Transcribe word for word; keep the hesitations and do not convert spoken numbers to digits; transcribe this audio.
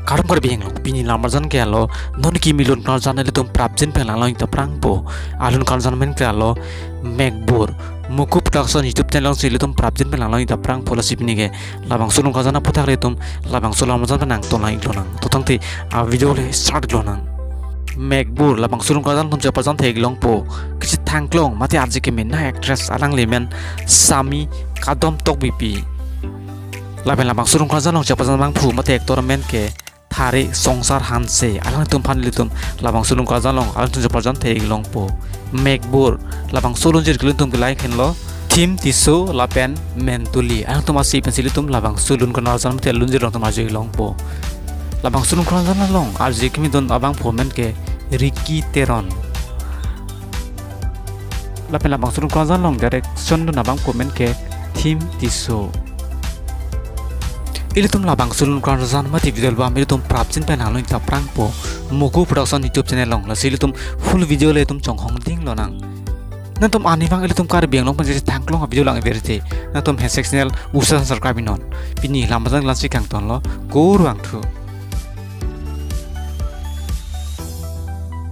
Kardom Karbi Anglong, pini lamarjan ke alo, non kimi lun karjan ilitum prapjin pen langlong ta prangpo. Alun karjan amen ke alo, Mekbur. Muku Production YouTube channel alongsi ilitum prapjin pen langlong ta prangpo, lasi pini ke labangso lun karjan aphuthak ilitum labangso lamarjan pen nangtonlang iklonang. To tangte a video le start iklonang. Mekbur, labangso lun karjan atum cheparjan thek longpo. Kachethangklong mate arje keme na actress alangli amen Sami Kadom Tokbipi. Lapen labangso lun karjan along cheparjan abangphu mate actor amen ke Thare Songsar Hanse. Alangtum aphan ilitum labangso lun karjan along alangtum cheparjan thek longpo. Mekbur, labangso lunjir ke ilitum kelai khenlo Thim Tisso lapen Mentuli. Alangtum ase pensi ilitum labangso lun karjan mate lunjir along atum arje longpo. Labangso lun karjan along arje keme dun abangphu amen ke Ricky Teron. Lapen labangso lun karjan along direction dun abangphu amen ke Thim Tisso. Ilitum labangso lun karjan mate video album ilitum prapjin pen langlong ta prangpo Muku Production YouTube channel along, lasi ilitum full video le itum chonghong ding lonang. Nangtum arnivang ilitum Karbi Anglong pen chethangklong a video lang iverthe, nangtum hashtag channel usa subscribe non. Pini lamarjan lasi kangtonlo, kurvangthu.